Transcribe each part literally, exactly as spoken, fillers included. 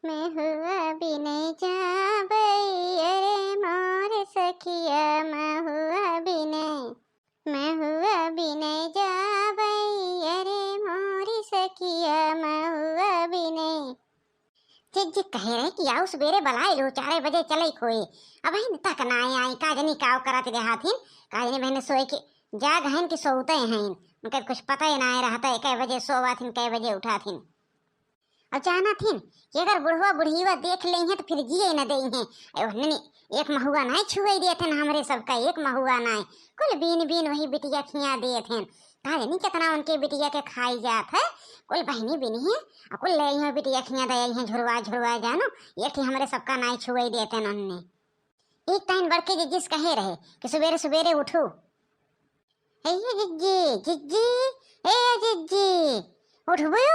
महुआ बिनै जाबै, अरे मोर सखिया महुआ बिनै, महुआ बिनै जाबै, अरे मोर सखिया महुआ बिनै। जिज्जी कहे रहे कि आउ सुबेरे बलाए लो, चारे बजे चलै खोए। अबहिन तक नाहीं आई, का जनी काव करत रहत हीं, का जनी बहिनी सोए के जाग हइन कि सोवते हइन, उनके कुछ पता ही नाहीं रहत है, कै बजे सोवत हीं, कै बजे उठत हीं। अब जानत हीं कि अगर बुढ़वा बुढ़ीवा देख लेइहैं तो फिर जिए न देइहैं। ए, ओहने एक महुआ नाहीं छुए देत हइन हमरे सबका, एक महुआ नाहीं। कुल बीन बीन वही बिटिया खिया देत हइन। का जनी केतना उनके बिटिया के खाई जात है। कुल बहिनी बिनिहैं, अ कुल लेइहैं बिटिया खिया देइहैं झुरवा झुरवा जानो, एक ठे हमरे सबका नाहीं छुए देत हइन ओहने। एक टाइम बड़के जिज्जी से कहे रहे कि सुबेरे सुबेरे उठू। ए ये जिज्जी, जिज्जी, ए ये जिज्जी, उठबू?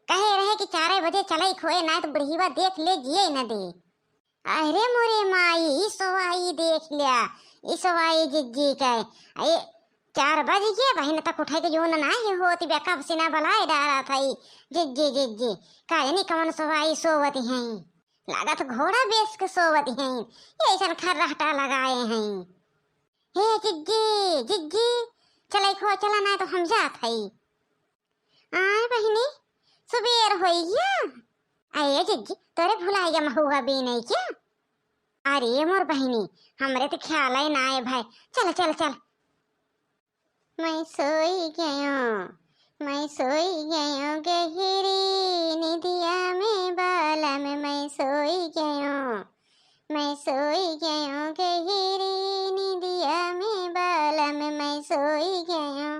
कहे रहे कि चारे बजे चलै खोए, नाहीं तो बुढ़ीवा देख ले जिए न दे। अरे मोरे माई, ई सोवाई देख ल्या, ई सोवाई जिज्जी के। ए, चार बज गए, बहिन तक उठे के जोन नाहीं होत, बेकब सिना बलाए डारत हई। जिज्जी, जिज्जी, का जनी कवन सोवाई सोवत हई। लागत घोड़ा बेच के सोवत हई, ये ऐसन खर्राटा लगाए हई। हे जिज्जी, जिज्जी, चलै खो चला, नाहीं तो हम जात हई। आय बहिनी, सुबेर होई गया। अये जिज्जी, तोरे भुलाइ गया महुआ बीनै क्या? अरे मोर बहिनी, हमरे तो ख्याल ही नाहीं भए। चल, चल, चल। मैं सोई गयो, मैं सोई गयो गहिरी निदिया में बालम, मैं सोई गयो, मैं सोई गयो गहिरी निदिया में बालम, मैं सोई गयो,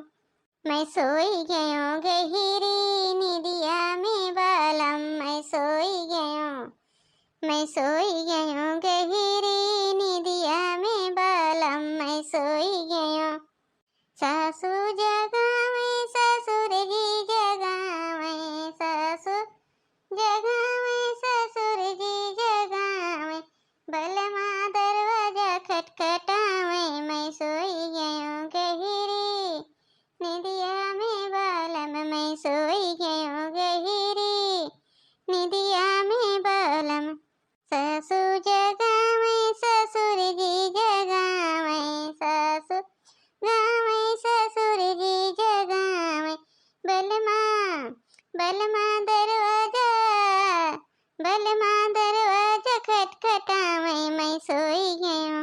मैं सोई गयो गहिरी निदिया में बालम, मैं सोई गयो, मैं सोई गयो गहिरी निदिया में बालम, मैं सोई गयो। सासू जगावे ससुर जी जगावे, सासू जगावे ससुर जी जगावे, बलमा दरवाजा खटखटावे, मैं सोई गयो गहिरी निदिया में बालम, मैं सोई गयो गहिरी निदिया में बालम। सासू जगावे ससुर जी जगावे, सासू गावे ससुर जी जगावे, बलमा, बलमा दरवाजा, बलमा दरवाजा खटखटावे, मैं सोई गयो।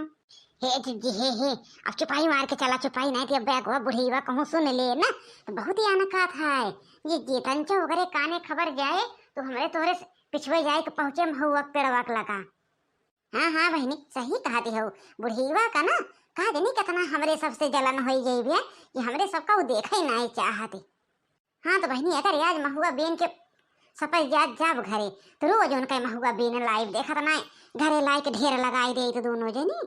हे जिज्जी, हे, हे, अब चुपाई मार के चला, चुपाई, नाहीं तो अब बैगवा बुढ़ीवा कहूँ सुन ले ना, तो बहुत ही अनकात है। जिज्जी, तंचो ओकरे काने खबर जाए, तो हमरे तोहरे से पिछुए जाए के पहुँचे महुआ के पेड़वा के लगा। हाँ, हाँ बहिनी, सही कहत हऊ। बुढ़ीवा का ना, का जनी केतना हमरे सबसे जलन होई गई बे, कि हमरे सबका उ देखै नाहीं चाहत। हाँ तो बहिनी, अगर आज महुआ बीन के सपै जात जाब घरे, तो रोज उनका महुआ बीन लाइब, देखत नाहीं, घरे लाइ के ढेर लगाई देइत दोनों जनी।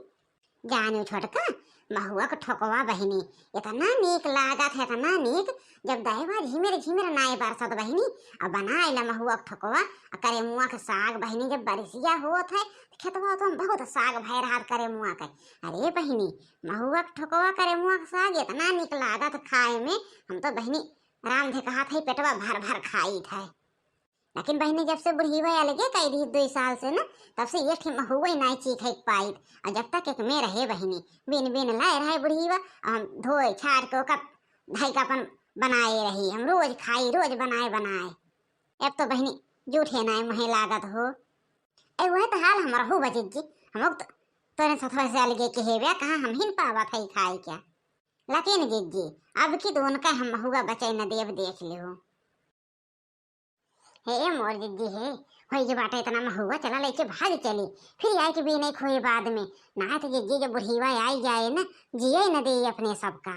जाने छोटका, महुआ के ठोकवा बहिनी, एतना नीक लागत है, एतना नीक, जब दहिवा झिमिर झिमिर नाई बरसत बहिनी, अब बनाइ ला महुआ के ठोकवा, आ करेमुआ के साग बहिनी, जब बरिसिया होत है, तो खेतवा तो बहुत साग भय रहत करेमुआ के। अरे बहिनी, महुआ के ठोकवा करेमुआ के साग एतना नीक लागत खाए में, हम तो बहिनी राम धे कहत है पेटवा भर भर खाइत है। लेकिन बहिनी, जब से बुढ़ीवा अलगे कइ दी दुई साल से ना, तब से एक ठे महुआ नाई चीखे के पाइत। और जब तक एक में रहे बहिनी, बीन बीन लाए रहे बुढ़ीवा, और हम धोए छाड़ के ओका धइ के अपन बनाए रही, हम रोज खाई, रोज बनाए बनाए। अब तो बहिनी जूठे नाई मुहे लागत हो। ए, वह तो हाल हमरहू बा जिज्जी, हम लोग तो तोरे सथवा से अलगे के हेबे, कहाँ हम हिन पावत है खाए क्या। लेकिन जिज्जी, अब की तो उनका हम महुआ बचे न देब, देख लिहो। हे मोर जिज्जी हे, होई जे बाटे इतना महुआ, चला लेके भाग चली, फिर आए के बीने खोए बाद में। ना तो जिज्जी जब बुढ़ीवा आई जाए ना, जिए न दे अपने सबका।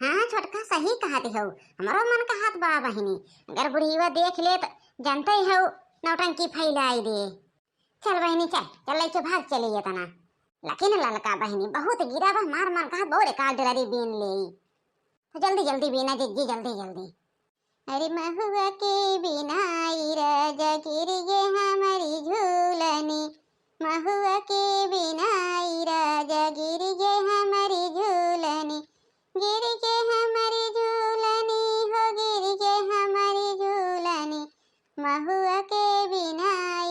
हाँ छोटका, सही कहत हऊ, हमरो मन कहत बा बहिनी, अगर बुढ़ीवा देख ले तो जानते हऊ नौटंकी फैलाई दे। चल बहिनी चल, चल लेके भाग चली ये तना। लेकिन ललका बहिनी बहुत गिरा बा, हमार मन कहत बा रे काल डुलरी बीन ले। तो जल्दी जल्दी बीना जिज्जी, जल्दी जल्दी। अरे महुआ के बिनाई राजा गिर गे हमरी झूलनी, महुआ के बिनाई राजा गिर गे हमरी झूलनी, गिर गे हमरी झूलनी हो, गिर गे हमरी झूलनी, महुआ के बिनाई।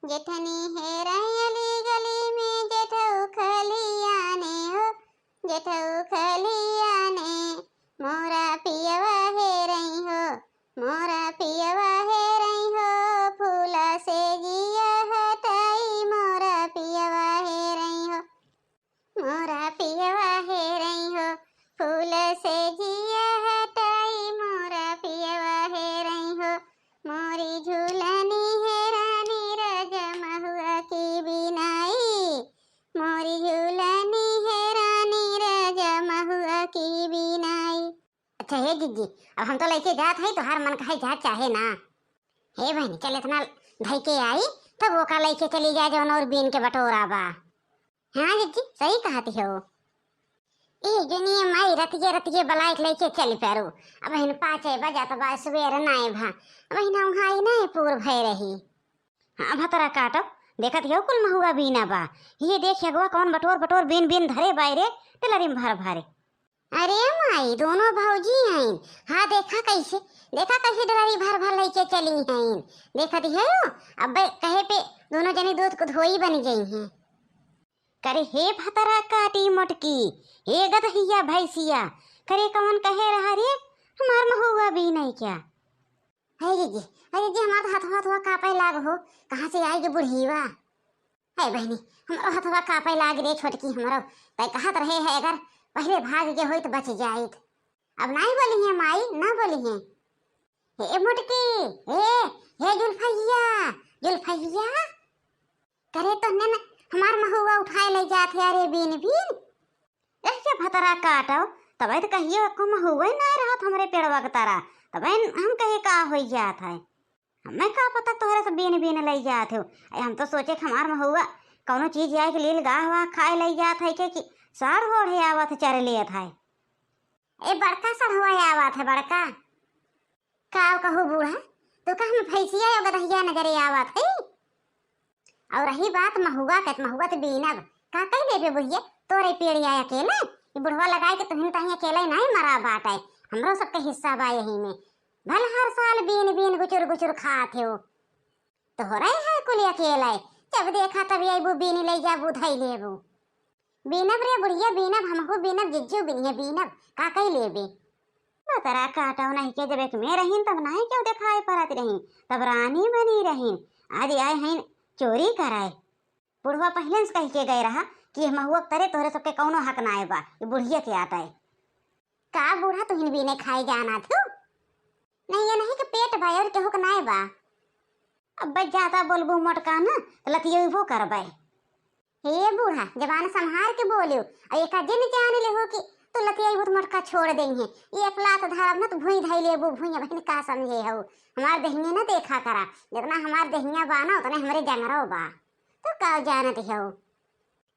जेठनी हेरइ अली गली में, जेठऊ खलियाने हो, जेठऊ खलियाने। मोरा पियवा हेरइ हो, मोरा पियवा हेरइ हो, फूला से जिया हटाई, मोरा पियवा हेरइ हो। मोरा पियवा हेरइ हो, फूल से जिया हटाई, मोरा पियवा हेरइ हो। मोरी झूलनी हेरानी राजा महुआ की बिनाई, मोरी झूलनी हेरानी राजा महुआ की बिनाई। अच्छा हे जिज्जी, अब हम तो लइके जात हई, तोहार मन कहे जा चाहे ना। हे बहिनी, चल इतना धइ के आई, तब ओका लइके चली जा जौन और बीन के बटोरा बा। हाँ जिज्जी, सही कहत हो। ए जनिए माई, रतिये रतिये बलाइक लइके चल पेरू। अबहिन पाँचे बजत बा, सुबेर नाय भा। अबहिन उहाँ आई नाय पूर भय रही। हाँ भतरा काटब, देखत हो कुल महुआ बीना बा। ये देख अगवा कौन बटोर बटोर बीन बीन धरे बाय रे, टेलरी में भर भरे। अरे माई, दोनों भौजी आइन। हाँ देखा कैसे, देखा कैसे डरारी भर भर लइके चली हैं। देखत हो, अब कहे पे दोनों जनी दूध को धोई बन गई हैं। करे हे भतरा काटी मोटकी, हे गदहिया भैंसिया, करे कौन कहे रहा रे, हमार महुआ बीनइ क्या? हे जिज्जी, अरे जिज्जी, हमार तो हथवा हथवा कापे लाग हो, कहाँ से आई गे बुढ़ीवा? हे बहिनी, हमरो हथवा कापे लाग रे छोटकी हमरो। तै कहत रहे है अगर पहिले भाग गे होइत बच जाइत। अब नाहीं बोली है माई, ना बोली है। हे मोटकी, हे, हे जुल्फैया, जुल्फैया। करे तो ने हमार महुआ उठाए ले जात है, अरे बीन बीन। ऐसे भतरा काटो, तबे तो कहियो एको महुआ ना रहत हमरे पेड़वा के तरा। तबे हम कहे का होई जात है। हमें का पता तोहरे से बीन बीन लई जात हो। ए, हम तो सोचे कि हमार महुआ कौनो चीज आए के लील गाह वाह खाए लई जात है के कि साढ़ होढ़े आवत चर लेत है। ए, बड़का सढ़ुआ आवत है, बड़का। का कहू बूढ़ा, तू का हम भैंसिया या गदहिया नजरे आवत है? और रही बात महुआ के, महुआ तो बीनब, का कह लेबे बुढ़िया, तोरे पेड़ आया अकेले, ई बुढ़वा लगाए के तुहिन ताही अकेले नहीं मरा बाटे, हमरो सबके हिस्सा बा यही में। भल हर साल बीन बीन गुचुर गुचुर खात हो। तोहरे है कुल अकेले, जब देखा तब अइबू बीन ले जाबू धई लेबू। बीनब रे बुढ़िया बीनब, हमहू बीनब, जिज्जू बीनिहे बीनब, का कई लेबे? भतरा काटो नहीं के, जब एक में रहीन तब नहीं क्यों देखाए परत रहीन, तब रानी बनी रहीन। आज आए हैं चोरी कराए। बुढ़वा पहले से कह के गए रहा कि यह महुआ के तरे तोहरे सबके कौनो हक नाय बा, ये बुढ़िया के आटा है। का बूढ़ा तुहिन बीने खाए जाना थू? नहीं, ये नहीं कि पेट बा और केहू के नाय बा। अब बस ज्यादा बोलबू मोटका ना तो लतियेबो करबे। हे बूढ़ा, जबान संभार के बोलियो, और एका जिन जान ले हो कि तू लतियाई बहुत मोटका छोड़ देइहे। एक लात धारब ना तो भुई धई लेबू भुई, बहिन का समझे हो? हमार दहिया ना देखा करा, जितना हमार दहिया बा ना उतने हमरे जंगरो बा। तो का जानत हो?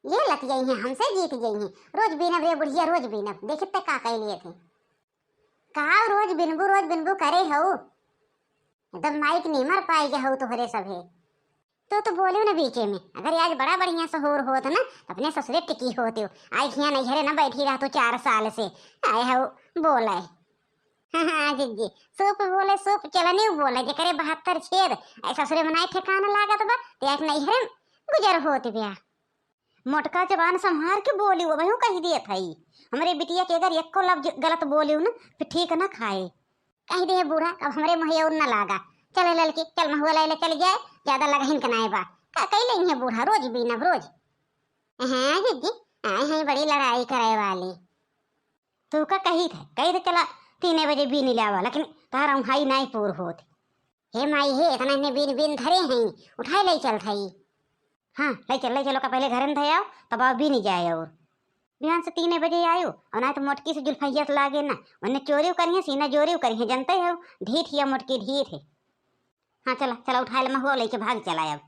ये लतियाई हैं हमसे जीत गई हैं, रोज बीनब रे बुढ़िया, रोज बीनब, देखित ते का कई लिए थे। का रोज बिनबू, रोज बिनबू करे हऊ? एकदम माइक नीमर पाई के हऊ तोहरे सभे। तो, तो बोलियो ना बीचे में, अगर आज बड़ा बढ़िया सहूर होत ना, तो अपने ससुरे टिकी होती हो। आई हियाँ नैहरे ना बैठी रह तू चार साल से। आए हऊ बोले। हाँ, हाँ, जिज्जी, सूप बोले, सूप चलनी बोले, जेकरे बहत्तर छेद, ऐ ससुरे में नाई ठिकाना लागत बा, ते आज नैहरे में गुजर होत ब्या। मोटका जबान संभार के बोली, वो बहू कही दिए थई। हमरे बिटिया के अगर एको लफ्ज गलत बोली ना, फिर ठीक ना खाए। कह दे बूढ़ा, अब हमरे मुँहे और न लागा। चले ललकी, चल महुआ ले ले चल जाए, ज्यादा लगहिन के नाय बा। का कई लेंगे बूढ़ा, रोज बीनब रोज। हाँ जिज्जी, आए हैं बड़ी लड़ाई करे वाली। तू का कही थे, कही थे चला तीन बजे बीन ले आवा, लेकिन तारा उहाई नाय पूर होत। हे माई हे, इतना इन्हें बीन बीन धरे हैं, उठाए ले चल थई। हाँ, ले चल, ले चलो का पहले घर में धयाओ, तब आओ बीन जाए और। बिहान से तीन बजे आयो, और ना तो मोटकी से जुल्फैया से लागे ना, उन्हें चोरी करिए, सीना जोरी करिए, जनते हो, ढीठ या मोटकी ढीठ है। हाँ, चला, चला, उठाए ले महुआ, लेके भाग चला अब।